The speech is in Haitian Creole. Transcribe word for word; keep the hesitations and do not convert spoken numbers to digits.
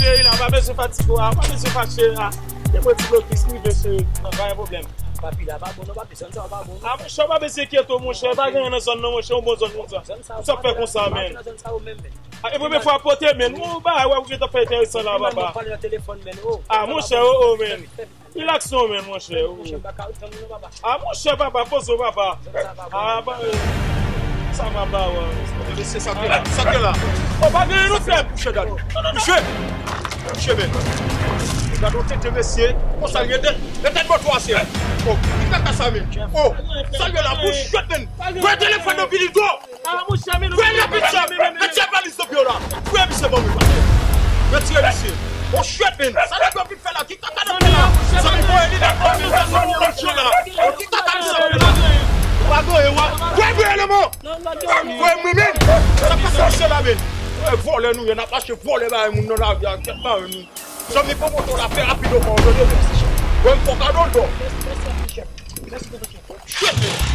Cheri la, pa bezwen fatige w, pa bezwen fache a. Depi w ti blokis rive, cheri, nan pa gen pwoblèm. Papi la pa bon non, papi, zòn sa yo pa bon non. A monchè, w pa bezwen enkyete w, monchè, pa gen anyen nan zòn nan, monchè, yon bon zòn konsa. Sa w fè konsa, menn? A, e premye fwa w pote, menn. Ou bagay, wè, ou gentan fè enteresan la, papa. A monchè, o, o, menn. Relax non, menn, monchè. A monchè, papa, poze w, papa. A, ba, sa va ba, wè. Mesye, sa k la, sa k la. O, pa gen anyen nou fè. Monchè, gade. Monchè, monchè, menn. Gade yon tete, mesye. Konsa l ye, de tèt bò twa, se. O, ki kaka sa, menn? O, sa l ye la, bouch jwèt, menn. Voye telefòn nan, Billy, do. Voye lapid sa. Retire valiz nan pye w la. Voye misye ban mwen. Retire misye. O, shit, menn. Sa nèg yo vin fè la? Ki kaka n ap fè la? Zanmi, voye li nan pye, menn. Zanmi, voye misye la. O, ki kaka misye ap fè la? Ou pa gen anyen, wa. Voye, voye, lè mò. Voye mwen, menn. Sa k pase misye la, menn? Vòlè nou ye, n ap mache vòlè bagay moun nan lari a, kèt bagay nou. Zanmi, pran moto la, fè rapid ankò, tande, menn. Voye m fò kado l do. Shit, menn.